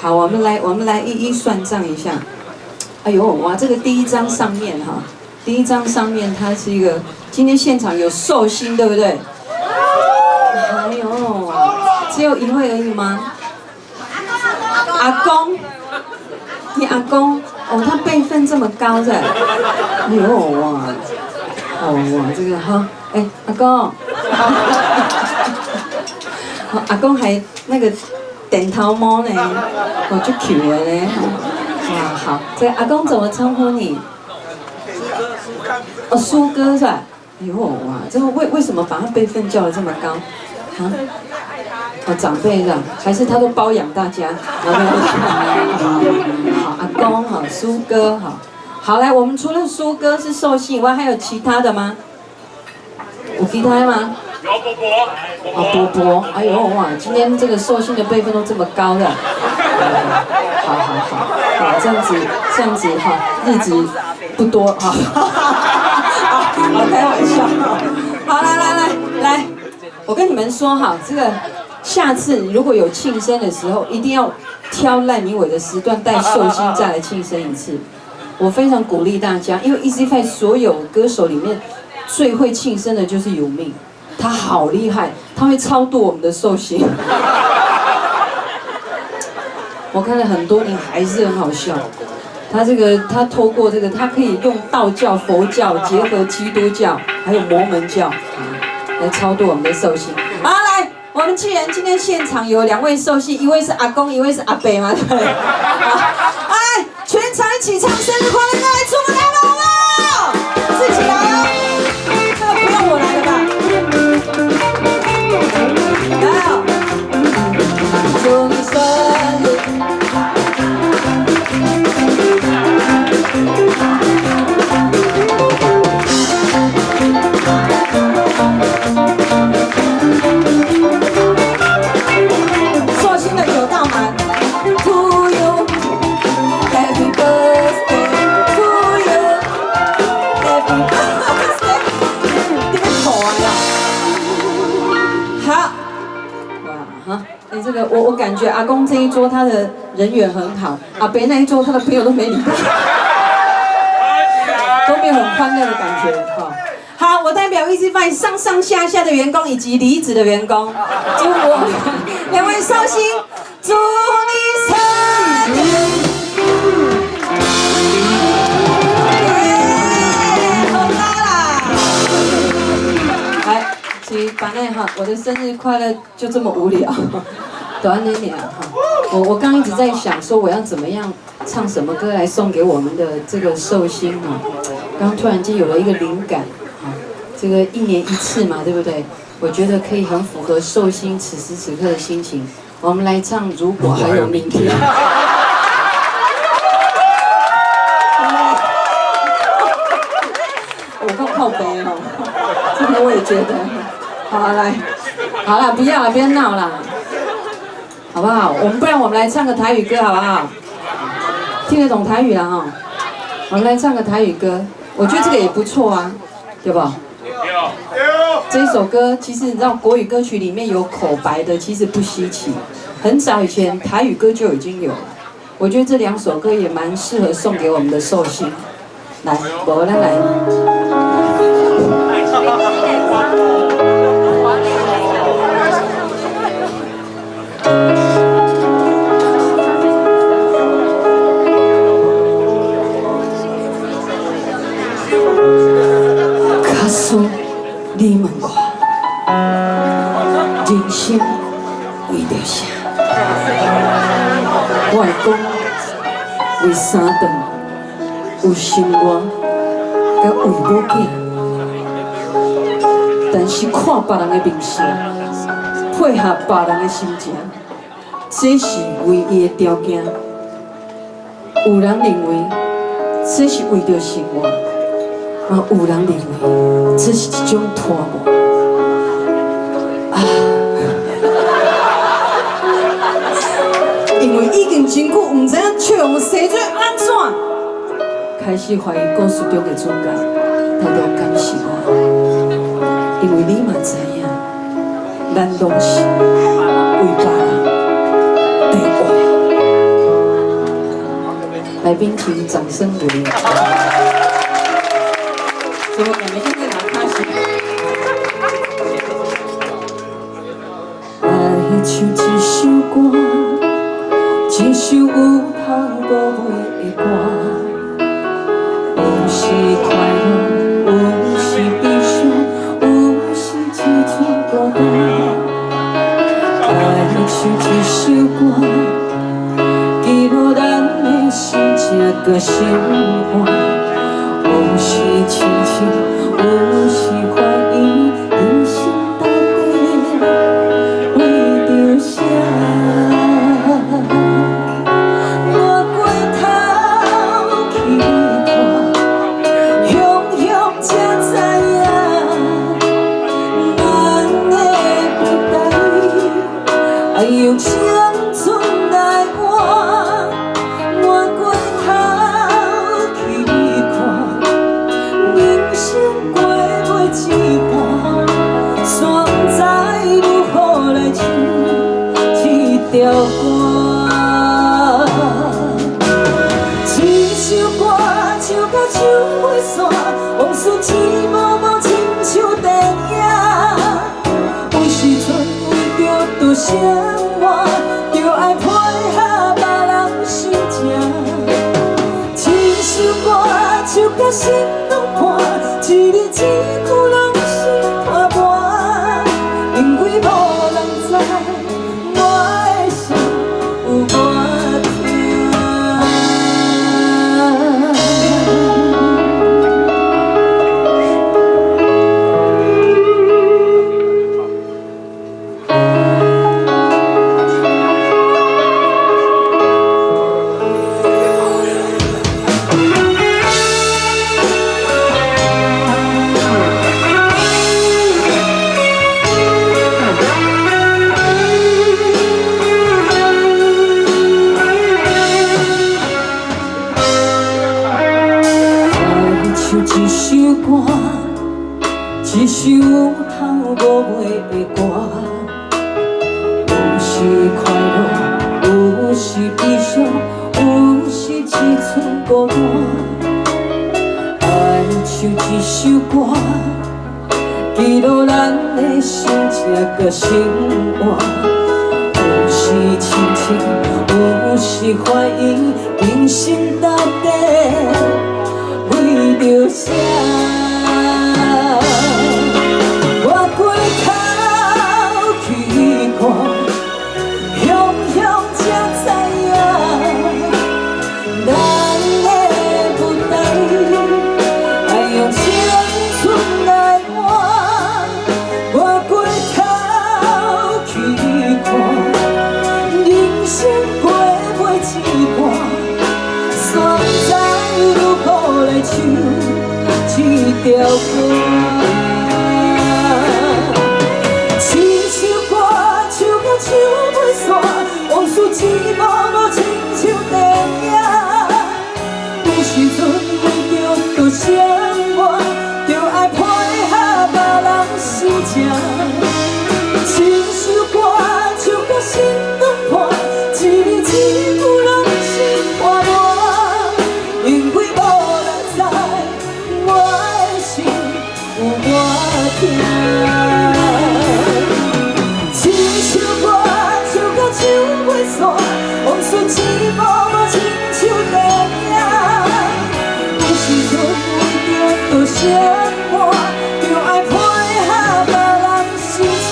好，我們來一一算賬一下。哎呦，哇，這個第一張上面哈，第一張上面它是一個，今天現場有壽星，對不對？哎呦，只有一位而已嗎？阿公，你阿公哦，他輩分這麼高的，哎呦哇，哦哇，這個哈，哎，阿公，阿公還那個電頭毛呢，哦，足 Q 的呢。哇，好，這個阿公怎麼稱呼你？哦，蘇哥是吧？哎呦哇，這個為什麼把他輩分叫得這麼高？啊？哦，長輩是吧？還是他都包養大家？好，阿公好，蘇哥好，好來，我們除了蘇哥是壽星以外，還有其他的嗎？有其他的嗎？有伯伯。哦，伯伯，哎呦哇，今天這個壽星的輩分都這麼高的，好好好，好這樣子，這樣子哈，日子不多哈，好，開玩笑，好來來來來，我跟你們說哈，這個下次如果有慶生的時候，一定要挑賴明偉的時段帶壽星再來慶生一次。我非常鼓勵大家，因為 Easy Five 所有歌手裡面最會慶生的就是有命。他好厲害，他會超度我們的壽星。我看了很多年，還是很好笑。他這個，他透過這個，他可以用道教、佛教結合基督教，還有摩門教，來超度我們的壽星。好，來，我們既然今天現場有兩位壽星，一位是阿公，一位是阿伯嘛，對。來，全場一起唱生日快樂歌，來祝福他們好不好？自己來哦，這個不用我來了吧？來哦，祝你生日！壽星的酒倒滿。To you, happy birthday to you, happy birthday。你咧吐啊？好，哇哈！哎，這個我感覺阿公這一桌他的人緣很好，阿伯那一桌他的朋友都沒理他，都沒有很歡樂的感覺哈。好，我代表 Easy Five 上上下下的員工以及離職的員工，祝福我們兩位壽星，祝你生日！耶，好啦啦！來，其實反正哈，我的生日快樂就這麼無聊，短點點哈。我剛一直在想說我要怎麼樣唱什麼歌來送給我們的這個壽星啊？剛突然間有了一個靈感。這個一年一次嘛，對不對？我覺得可以很符合壽星此時此刻的心情。我們來唱《如果還有明天》。我夠靠北哦，這個我也覺得。好，來，好了，不要了，不要鬧了，好不好？我們不然我們來唱個台語歌，好不好？聽得懂台語了哈？我們來唱個台語歌，我覺得這個也不錯啊，對不？這一首歌其實你知道，國語歌曲裡面有口白的，其實不稀奇。很早以前台語歌就已經有了。我覺得這兩首歌也蠻適合送給我們的壽星。來，我來來。假使你問我，人生為著啥？我會講為三頓有生活，佮為某囝。但是看別人的面色，配合別人的心情，這是唯一的條件。有人認為這是為著生活。嘛有人認為這是一種拖磨啊，因為已經真久毋知影笑容生做按怎，開始懷疑故事中的主角到底敢是我，因為你嘛知影，咱攏是為別人在活。來賓請掌聲鼓勵。怎麼感覺現在拿開始？愛像一首歌，一首有頭無尾的歌，有時快樂，有時悲傷，有時一陣孤單。愛像一首歌，記錄咱的心情佮生活，有時親情，有時懷疑，人生到底為著啥？轉過頭去看，雄雄才知影，咱的不代，愛用青春來換。轉過頭去看，人生過袂一半，煞毋知如何來唱這條歌。這首歌唱到唱袂煞，往事一幕幕親像電影。有時陣為著討生活，就愛配合別人心情。這首歌唱甲心攏破，一字一句攏是拖磨。因為無人知我的心有偌疼。愛像一首歌，一首有頭無尾的歌，有時快樂，有時悲傷，有時一陣孤單。愛像一首歌，記錄咱的心情佮生活，有時親情，有時懷疑，人生到底為著啥？轉過頭去看，雄雄才知影，咱的舞台，愛用青春來換。轉過頭去看，人生過袂一半，煞毋知如何來唱這條歌。這首歌唱到唱袂煞，往事一幕幕親像電影。有時陣為著討生活，就愛配合別人心情。這首歌唱到心攏破，一字一句攏是拖磨。因為無人知我的心有偌疼。這首歌唱到唱袂煞，往事一幕幕親像電影。有時陣為著討生活，就愛配合別人心情。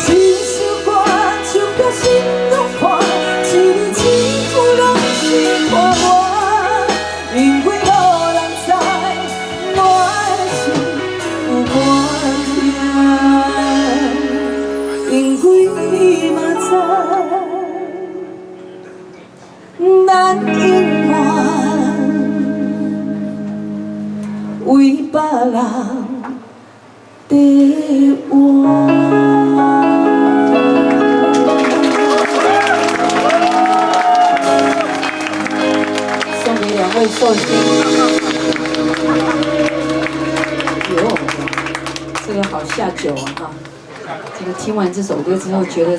這首歌唱到心攏破，一字一句攏是拖磨。因為無人知我的心有偌疼，因為你嘛知，咱永遠為別人在活。送給兩位壽星。喲，這個好下酒啊！哈，這個聽完這首歌之後，覺得這。